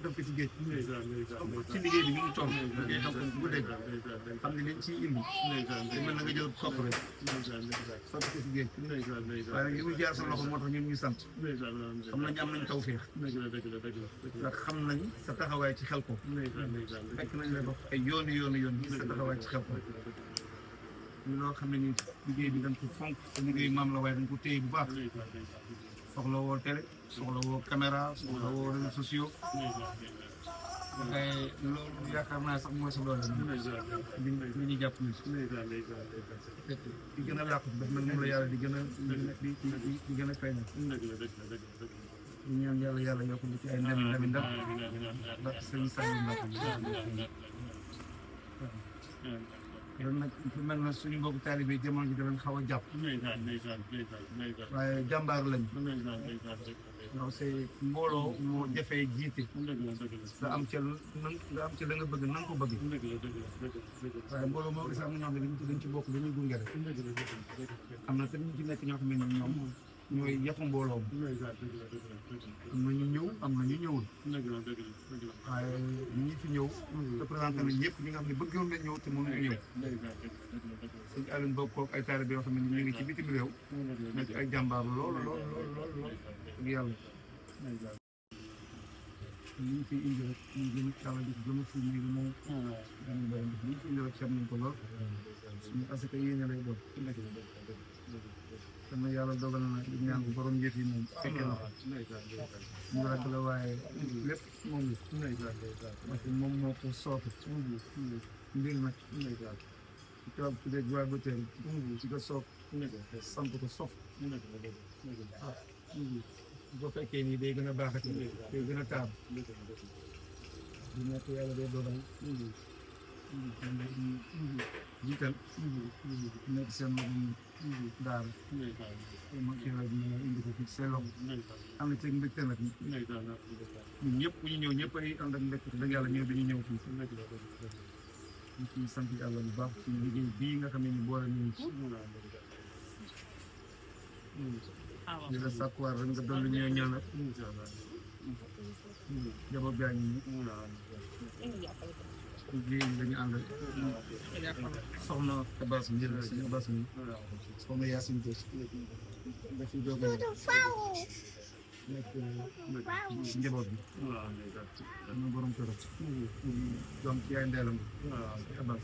def ko ci géej ci liggéey bi ñu ngi toll liggéey donc bu dégg xam ne liñ ciy indi te mën na nga jël kopp rek sotti ko ci géej waaye nag li muy jaar sa loxo moo tax ñun ñu sant xam nañ am nañ tawfeex ndax xam nañ sa taxawaay ci xel ko fekk nañ la dox ay yooni gis sa taxawaay ci xel ko ñu loo xam ne ni liggéey bi dañ ko fonk sa liggéey maam la waaye dañ ko téye bu baax soxla woo télé soxla woo caméra soxla woo réseaux sociaux waaye loolu yaakaar naa sax mooy sa doole li ñu jàpp ni di gën a làqu daf nag moom la yàlla di gën a di gën a feeñal ñu ñaan yàlla yokk ci ay ndami ndam ndax sëñ Saliou Mbacké loolu nag fi mel na suñu mbokku taalibe jamono ji danañ xaw a jàpp waaye jàmbaar lañ non c'est mbooloo moo jafee jiite nga am ca la nga bëgg na nga ko bëgg waaye mbooloo moo gis am na ñoo xam ne dañ ci bokk dañuy gunge rek am na tamit ñu ci nekk ñoo xam ne ñoom ñooy yàqu mbooloo am na ñu ñëw am na ñu ñëwul waaye ñi fi ñëw représenté nañ ñëpp ñi nga xam ne bëggoon nañ ñëw te mënuñu ñëw sëñ Alioune bokk koog ay taalibe yoo xam ne ñu ngi ci bitim réew nekk ay jàmbaar lool ak yàlla ñu fi indi rek ñu gën a yàlla di gën a fi ñu moom dañu bëri ndax ñu fi indi rek xam nañ ko lool suñu asaka yéene lay doon sama yàlla dogal na li ñaan ko borom njëf yi moom fekkee na mu rek la waaye lépp moom la parce que moom moo ko sootu mbir nag ci toog ci dee joie ba teel ci ko soog sant ko sof bu ko fekkee nii day gën a baaxati day gën a taam di nekk yàlla day dogal jiital nekk seen magum daara ma ci la ñu indi ko fi seen loxo am na ci mbégte nag ñun ñëpp bu ñu ñëw ñëpp ay ànd ak mbégte dëgg yàlla ñëw dañuy ñëw fii ñu ciy sant yàlla bu baax ci liggéey bii nga xam ne ni boole nañu ci di la sàkkuwaar rek nga doon lu ñëw ñaanal jaboot gaa ngi jigéen ñi dañu ànd soxna Abbas mi suñu Abbas mi soxna Yacine Diop dafi doog a nekk si njaboot bi am na borom kër doom ci yaay ndeelam Abbas